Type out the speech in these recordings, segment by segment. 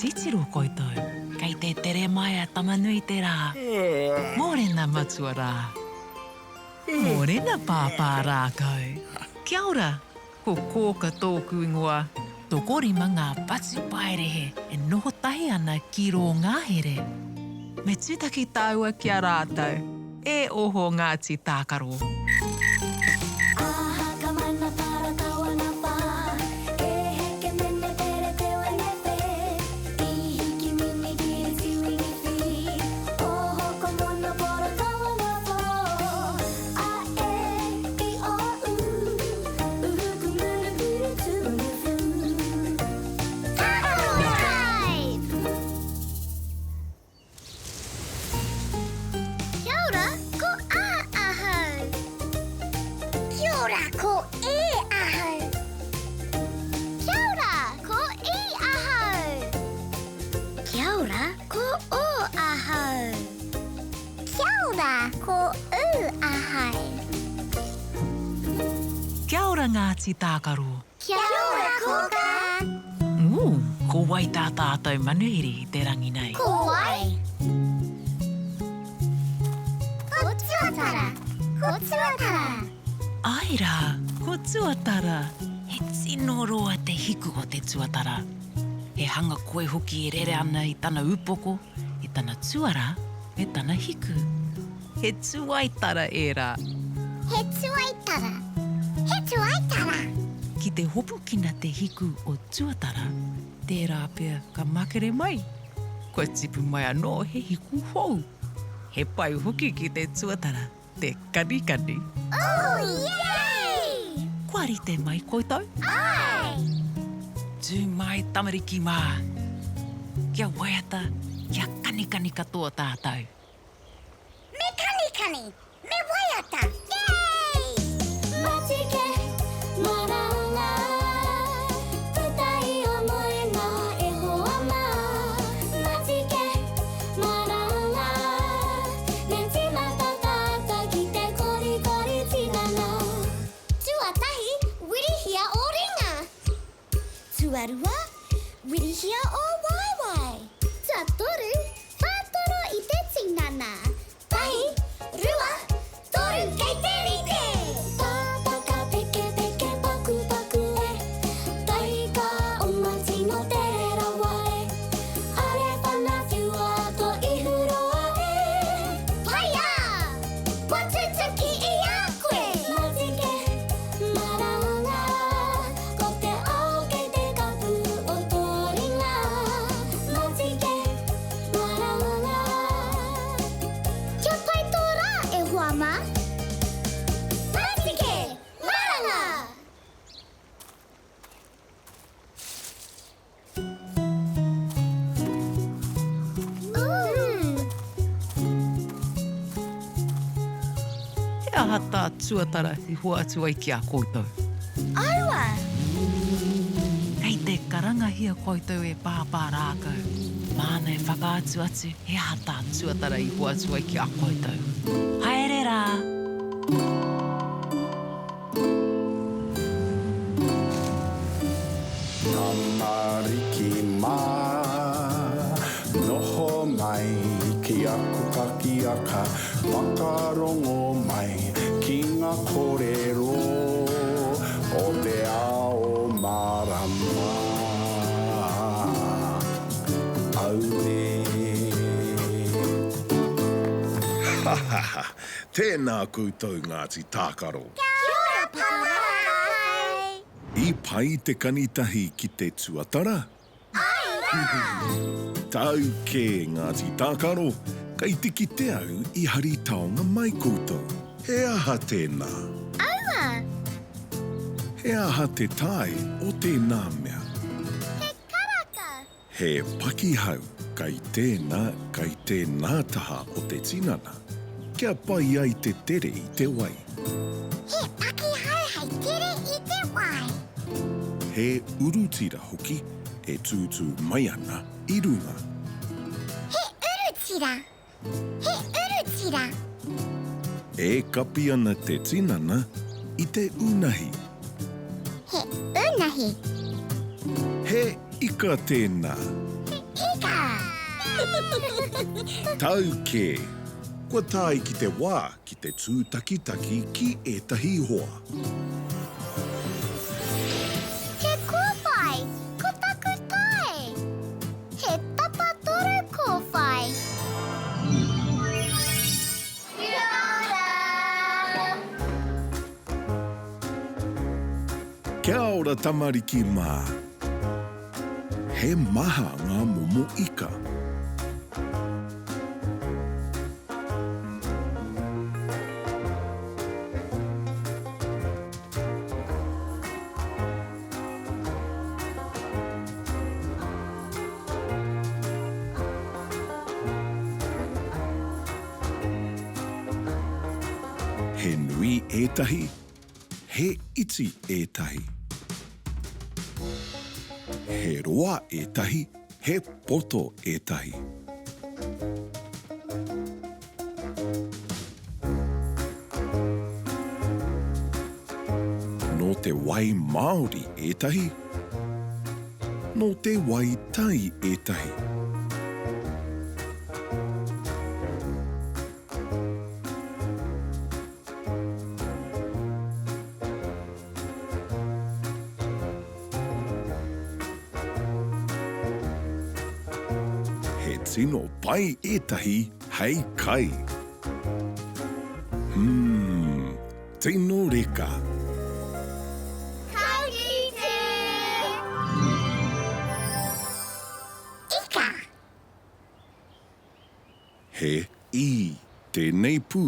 Titiro koutou, kei te tere mai a Tama-nui-te-rā. Mōrena matua rā. Mōrena pāpā rākau. Kia ora, ko Kōka tōku ingoa. Tokorima ngā patupaiarehe e noho tahi ana ki rō ngahere. Me tūtaki tāua ki a rātou. E oho Ngāti Tākaro. Kia ora, ko A ahau. Kia ora, ko E ahau. Kia ora, ko I ahau. Kia ora, ko O ahau. Kia ora, ko U ahau. Kia ora Ngāti Tākaro. Kia ora Kōkā! Ooh, ko wai tā tātou manuhiri i te rangi nei? Ko wai? Ko Tuatara! Ko Tuatara! Āe rā, ko Tuatara! He tino roa te hiku o te tuatara. He hanga koi hoki e rere ana i tana upoko, i tana tuara, me tana hiku. He tuaitara ērā. He tuaitara. He tuaitara. Ki te hopukina te hiku o Tuatara, tērā pea ka makere mai. Kua tipu mai anō he hiku hou. He pai hoki ki te tuatara te kanikani. Ooh, yay! Kua rite mai koutou? Āe! Tū mai tamariki mā! Kia waiata, kia kanikani katoa tātou. Me kanikani, me waiata, yay! Matike, maranga, puta i o moenga e hoa mā. Matike, maranga, me tīmata tātou ki te korikori tinana. Tuatahi, wirihia ō ringa. Tuarua, wirihia ō waewae. Tuatoru, whātoro i te tinana. Tahi, rua, toru, kei te rite! Tātaka peke peke paku paku e, Taika oma tino tere rawa e, Are whana whiua to ihu roa e. Whaia! Kua tutuki i a koe! Matike, maranga, Ko te ao kei te kapu o tō ringa, Matike, maranga. Kia pai tō rā, e hoa mā! Matike, maranga! He aha tā Tuatara i hoatu ai ki a koutou? Aua! Kei te karangahia koutou e Pāpā Rākau. Māna e whakaatu atu he aha tā Tuatara i hoatu ai ki a koutou. Haere rā! Tamariki mā, noho mai ki aku kakiaka, whakarongo mai ki ngā kōrero o te ao mārama. Auē. Ha ha ha! Tēnā koutou Ngāti Tākaro. Kia ora Papa! I pai te kanitahi ki te tuatara? Ae rā! Tau kē Ngāti Tākaro, kei te kite au i hari taonga mai koutou. He aha tēnā? Aua! He aha te tae o tēnā mea? He karaka! He pakihau kai tēnā, kai tēnā taha o te tinana, kia pai ai te tere i te wai. He pakihau hei tere i te wai. He urutira hoki e tūtū mai ana i runga. He urutira! He urutira! E kapi ana te tinana i te unahi. He unahi. He ika tēnā. He ika! Tau kē! Kua tae ki te wā ki te tūtakitaki ki ētahi hoa. He kōwhai, ko taku tae. He tapatoru kōwhai. Kia ora! Kia ora tamariki mā! He maha ngā momo ika. He nui ētahi, he iti ētahi. He roa ētahi, he poto ētahi. Nō te wai māori ētahi, nō te wai tai ētahi. He tino pai ētahi hei kai. Umm, tino reka. Ka kite! Ika! He i tēnei pū.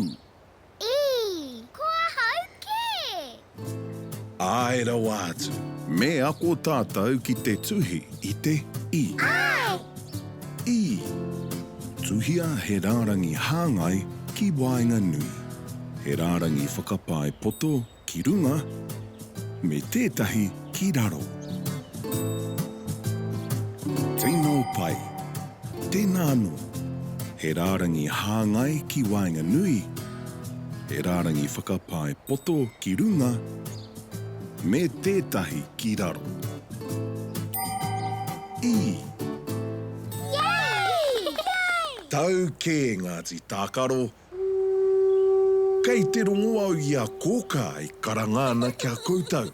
I! Ko ahau kē! Āe rawa atu. Me ako tātou ki te tuhi i te i. Āe! I! Tuhia he rārangi hāngai ki waenganui, he rārangi whakapae poto ki runga, me tētahi ki raro. Tino pai. Tēnā anō. He rārangi hāngai ki waenganui, he rārangi whakapae poto ki runga, me tētahi ki raro. I. Yay! Tau kē Ngāti Tākaro Kei te rongo au i a Kōkā e karanga ana ki a koutou.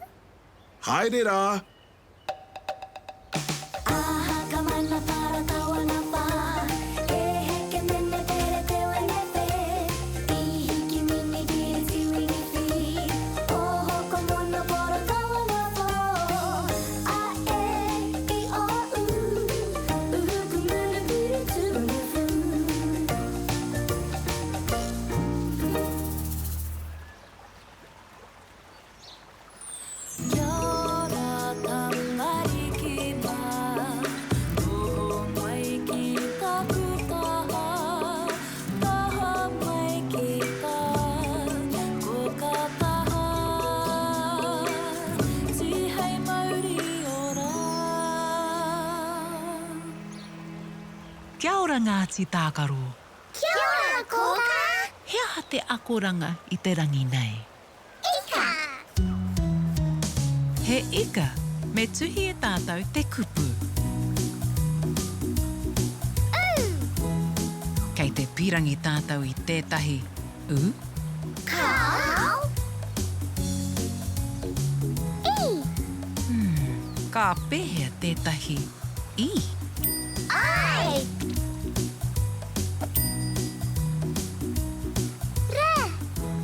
Haere rā! Kia ora Ngāti Tākaro. Kia ora Kōkā! He aha te akoranga i te rangi nei? Ika! He ika, me tuhi e tātou te kupu. Ū! Kei te pīrangi tātou i tētahi ū? Kāo! I! Ka pēhea tētahi i? Ai! R!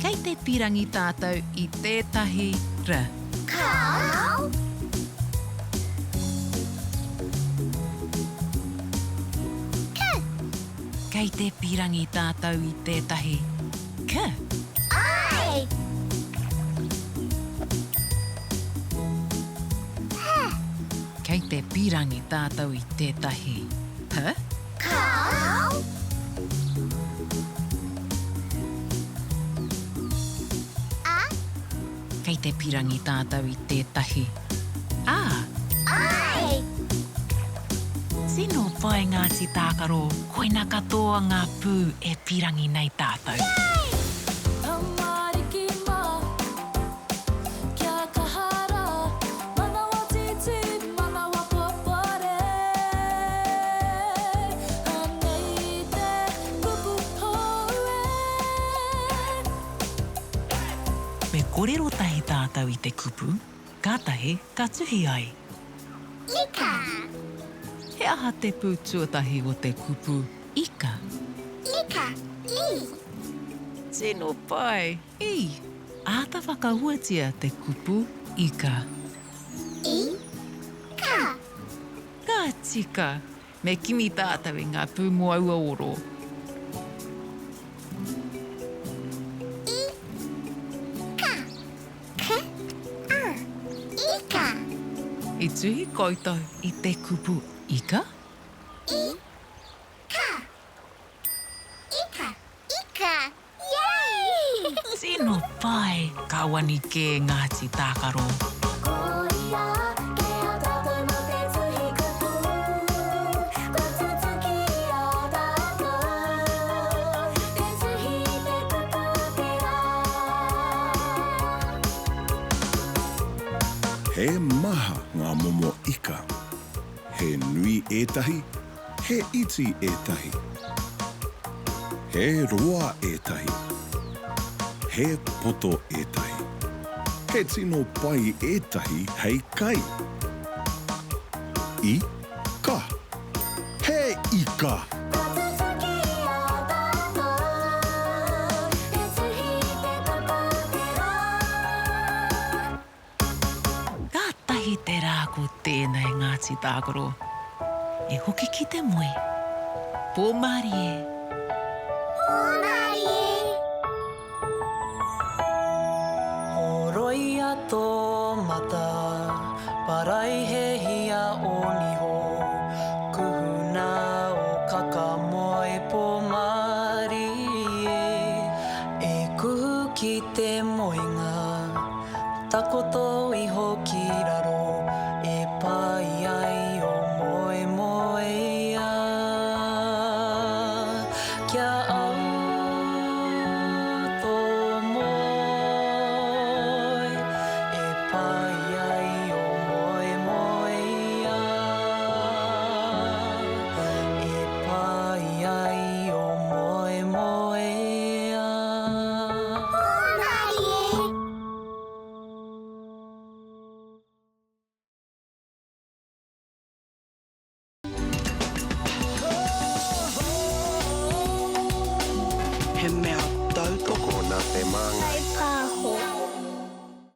Kei te pīrangi tātou i tētahi r. Kāo! K! Kei te pīrangi tātou i tētahi k. Ai! P! Kei te pīrangi tātou i tētahi p. Kāo! A. Kei te pīrangi tātou i tētahi a. Ai! Tino pai Ngāti Tākaro, koina katoa ngā pū e pīrangi nei tātou. Yay! Tamariki mā, kia kaha rā, manawa tītī, manawa popore. kōrero tahi tātou i te kupu, kātahi ka tuhi ai. Ika. He aha te pū tuatahi o te kupu ika? Ika, i. Tino pai, i. Āta whakahuatia te kupu ika. I, ka. Ka tika! Me kimi tātou i ngā pū mō aua oro. I, ka, k, a, ika. I tuhi koutou i te kupu ika? I, ka, ika, ika, yay! Tino pai! Ka wani kē Ngāti Tākaro. Ko ia ke a tātou mō te tuhi kupu, kua tutuki i a tātou te tuhi i te kupu o te rā. He maha ngā momo ika. He nui ētahi, He iti ētahi. He roa ētahi. He poto ētahi. He tino pai ētahi hei kai. I, ka. He ika! Kua tutuki i a tātou te tuhi i te kupu o te rā. Kātahi te rā ko tēnei Ngāti Tākaro e hoki ki te moe. Pō mārie! Pō mārie! Horoia tō mata, paraihe.